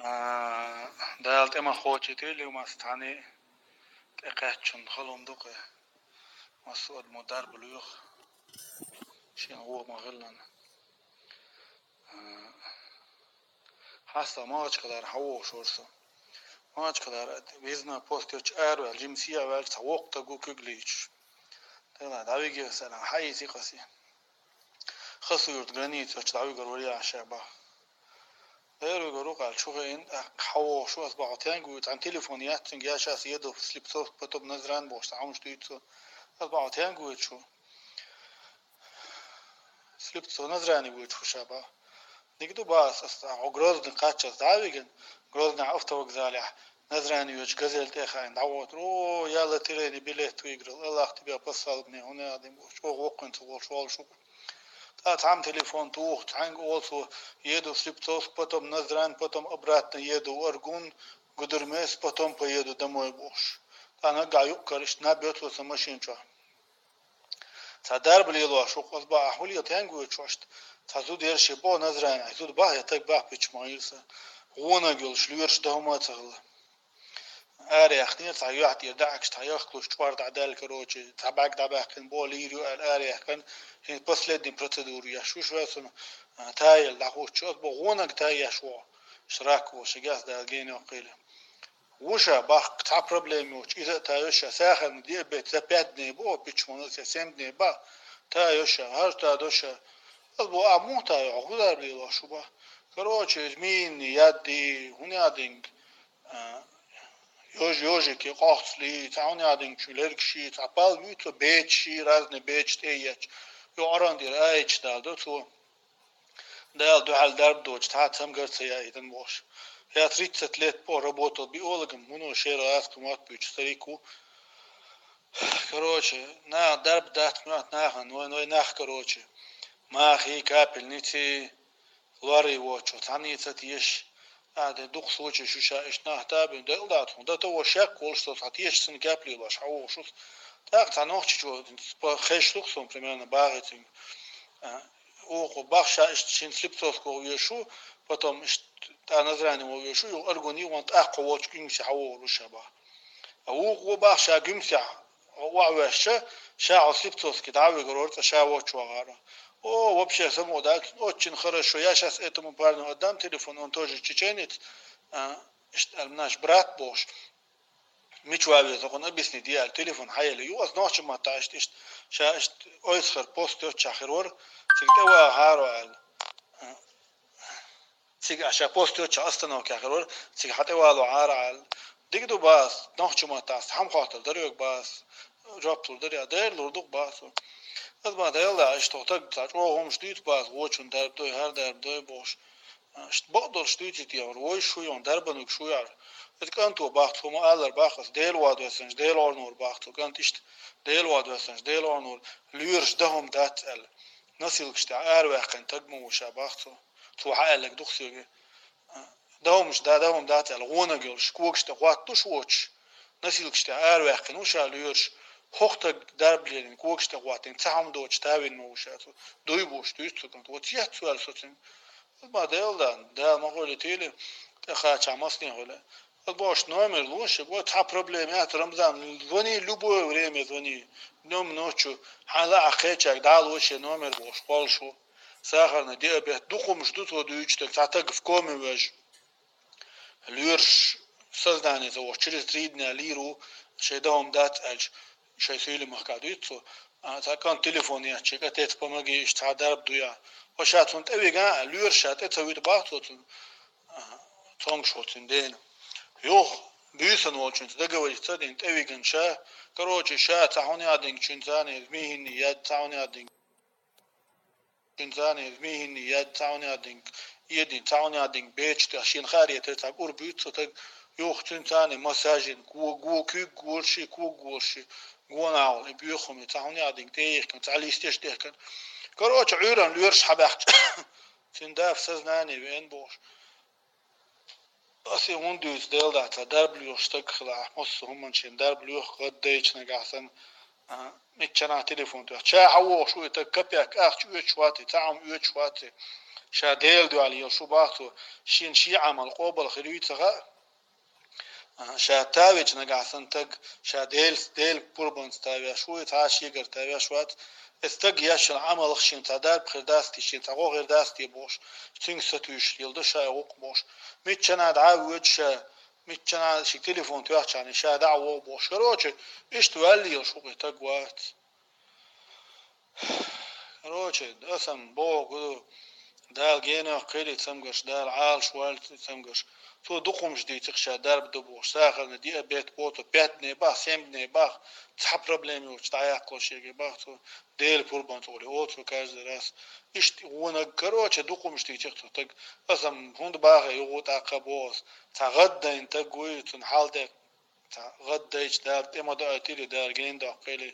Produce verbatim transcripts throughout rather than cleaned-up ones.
А, Дала тӀе ма кхочийта, ле, массо а цхьанне тӀекхаьччун халон ду-кх. Массо а адамо дарба лоьху, шена гӀо ма-хиллара. А, хьастагӀа Махачкалара хьавогӀуш вара со. Махачкалара визна пост йолчу араваьлла, жимма сехьа ваьлча, цхьа воккха стаг ву куьг лийчаш. Дела, дӀавигира аса, хьаийцира аса. Хасавюрт границачу дӀавигар вара яхьа ша баха. Дера вигар ву кхаьчча, хӀу хӀинца тӀаккха хьавогӀуш ву, ас баха тенга вуьйцу, цхьана телефон яц цуьнга, я щас еду в Слепцовск, потом Назрань бохуш, цхьа хӀумнаш дуьйцу со. Ас баха тенга вуьйцу шу. Слепцов, Назране вуьйцу шу ша баха. Дика ду баха ас, ас хьо Грозный кхаьчча ас дӀа а вигина, Грозный автовокзалехь Назране йоьдучу газель тӀе а хаийна дӀавахара. О, я лотерейный билет выиграл, Аллах тебя послал мне, хӀунда аьлла дина бохуш, чӀогӀа воккханца волуш волуш ву. ТӀаккха цхьамма телефон туху, цхьаьнга олу цо, еду в Слепцовск, потом Назрань, потом обратно еду в Аргун, Гудермес, потом поеду домой бохуш. ТӀаккха наггахь юккъера иштта наб йо цо сан машина чохь. Цхьа дарба лелош ву-кх, ас баха, ахь хӀун лела тенга вуьйцу шу иштта? Цхьа зуда яра шен боху Назране, зуда баха я стаг баха пичча ма хилла сан. ГӀонаг йолуш лоьраш дан хӀума а ца хилла. Араяьккхинера цхьа юьхь тӀера даьӀахкаш, цхьа яхкалуш чкъор дӀадаьлла, короче, цхьа бӀаьрг дӀабаьккхина, боху, лийр ю аьлла, араяьккхина, хӀинца последний процедура еш ву шу, ас цунна, а, тайелла дӀахӀуттуш, ас боху, гӀонаг тайеш ву, шрак ву, ши гес Дала гена йоккхийла. Ву ша баха, цхьа проблема йоцуш, иза а тайо ша, сахарный диабет за пять дней боху, пичча ма хилла сан, семь дней баха, тайо ша, хӀара тадо ша. Ас боху, ахь муха тайо, хьо хӀун дарба лелош ву баха? Короче, иза мийна ядди, хӀунда аьлла динга, а, йож-, йожаки, къохцалий, цхьа хӀунда аьлла динга чу лергаши, цхьа пал вуьйцу, бечаши, разный бечаш тӀе а етташ. Юкъаралла тӀера аяташ даладо цо. Дала дуьхьал дарба доцуш, цхьа цамгар а ца яийтина бохуш. Я тридцать лет по работал биологом, муно шера гӀазкхи мотт буьйцу старик ву. Короче, наха дарба дац моьтту нахана, вайн вай нах, короче. Махий, капельниций, лорий воцучо цхьаьннца а теша, а, де дукха случай шу ша иштта нах табина, декъал дац хьуна. Дан товар шек волуш со цхьа теша цунна кеп лелош, хьан вохуш ву со. ТӀаккха цхьа нохчичо хезаш ду-кх суна, примерно, бахий цуьнга. А, вукхо баха ша иштта шина Слепцовск ван везаш ву, потом иштта тӀа Назране ван везаш ву, юха Аргуне ван тӀаккха волчу гуьмсе хьан вогӀур ву ша баха. А вукхо баха ша гуьмсехь охьаваьшча, ша хьо Слепцовске дӀа а вигар вара, цкъа ша воцчу вахара. О, вообще, само дац, очень хорошо. Я щас этому парню отдам телефон, он тоже чеченец. А, иштта аьлла, наш брат бохуш. Мича ван веза, хьуна объяснить де аьлла, телефон хьаелла. Ю ас нохча маттахь иштта, иштта, ша иштта Ойсхар пост йоцчохь хир вара, цига тӀе вахахьара аьлла. А, цига ша пост йоцчохь остановкехь хир вара, цига хьан тӀе валахьара аьлла. Дика ду баха ас, нохча маттахь ас хьан хоттар дара йоьга баха ас, жоп лур дара я, дера лур ду-кх баха ас. Ас баха, Дела, иштта хьо стаг цхьа чӀогӀа хӀумаш дуьйцу баха ас, вочун дарба дой, хӀара дарба дой бохуш. Иштта бакъдолуш дуьйцу и тӀехура, вой шу йон, дарбаниг шу яра. Иза кӀанто баха ас, хӀума алар баха ас, Дела ван доьссанаш, Дела орнор баха цо, кӀант иштта, Дела ван доьссанаш, Дела орнор, лоьраш дан хӀума дац аьлла. Носилкаш тӀехь араваьккхина стаг ма ву ша баха цо. Цо хьан аьлларг ду-кх соьга. Дан хӀумаш да, дан хӀума дац аьлла, гӀонаг йолуш, когаш тӀе хӀоттуш воцуш, носилкаш тӀехь араваьккхина ву ша лоьраш, хӀокху стаг дарба лелийна, когаш тӀе хӀоттийна, цхьа хӀума доцуш тавина ма ву ша цо. Дуй бохуш дуьйцу цо, кӀант, вот яц цо аьлла со цуьнга. Ма Дела дан, Дала ма хуьлу тӀе, тӀе кхачахь массане хуьлу. Ас бохуш номер луш, вот цхьа проблема яц, Рамзан, звони, любое время звони. Днём, ночью, хьан лаахь кхечаьрга дӀа а луш, номер бохуш, кхоллуш ву. Сахарный диабет, дукха хӀумаш ду цо дуьйцуш дерг, цхьа стаг в коме веш. Лоьраш сознание ца вохуш, через три дня лийр ву, шайн дан хӀума дац аьлча, шайн сийле махка дуьйцу цо. А, цхьа кӀант телефон етташ, отец, помоги, иштта цхьа дарба ду я. Ва ша цунна тӀе вига, лоьраш ша тӀе ца вуьту баха цо цунна. Аха, цомгуш волу цуьнан дена. Юха, буьйсанна волчуьнца договориться а дина, тӀе вигина ша, короче, ша цхьа хӀун яа динга, чуьнца а не, михӀинний яд цхьа хӀун яа динга. Чуьнца а не, михӀинний яд цхьа хӀун яа динга, эдин цхьа хӀун яа динга, бечу тӀехь шена хаарета цхьа кӀур буьйцу цо таг, юха цуьнца а не, массажин, го, го, куьг голуш и, куг голуш и, гонахьал, и боьхум, и цхьа хӀун яа динга, тӀе йихкина, цхьа листеш дехкина. Короче, Ӏуьйранна лоьраш хьабаьхча, цуьнан да в сознание веана бохуш. Ас и хӀунда дуьйцу, Дела дац, цхьа дарба лоьхуш стаг хилахь, массо а хӀуманна шен дарба лоьху, гӀад дайчу нагахь санна, а, миччанахь телефон тоьхна. Ша хьан вохуш ву и стаг, капек ахча оьцуш вац и, цхьа хӀума оьцуш вац и. Ша Дела дуьхьал йолуш ву боху цо, шен шен Ӏамал къобал хир юй ца хаьа. Ша тавечу нагахь санна таг, ша Дела, Дела пурбанца тавеш ву, цхьа а шегара тавеш вац. Эцу стага еш йолу Ӏамалх шен цхьа дарба хир дац те, шен цхьа гӀо хир дац те бохуш, цуьнга сатуьйсуш леладо ша и гӀуллакх бохуш. Миччанхьа дӀа а воьду ша, миччанхьа шен телефон тоьхчахьана ша дӀа а вогӀу бохуш. Короче, иштта ваьлла йолуш ву-кх и таг вац. Короче, аса-м боху, Дала генах кхели цамгарш, Дала Ӏалаш валли цамгарш. Цо дукха хӀумаш дийцира ша дарба ду бохуш, сахарна диабет боху, цо пять дней боху, семь дней боху, цхьа проблема йолчу дӀаяккхало шега боху цо, Дела пурбанца олий, олу цо каждый раз. Иштта вонаг, короче, дукха хӀумаш дийцира цо таг. Аса-м хӀунда бахара юха тӀаккха боху аса, цхьа гӀаддайна таг вуй, цунна хьал де, цхьа гӀаддайча Дала тӀе ма доуьйтийла, Дала гена доккхийла.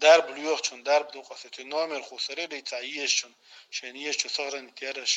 Дарба лоьхучунна дарба ду-кх аса, цуьнан номер хуссарелий цхьа езачунна, шайна езачу сохранить яраш.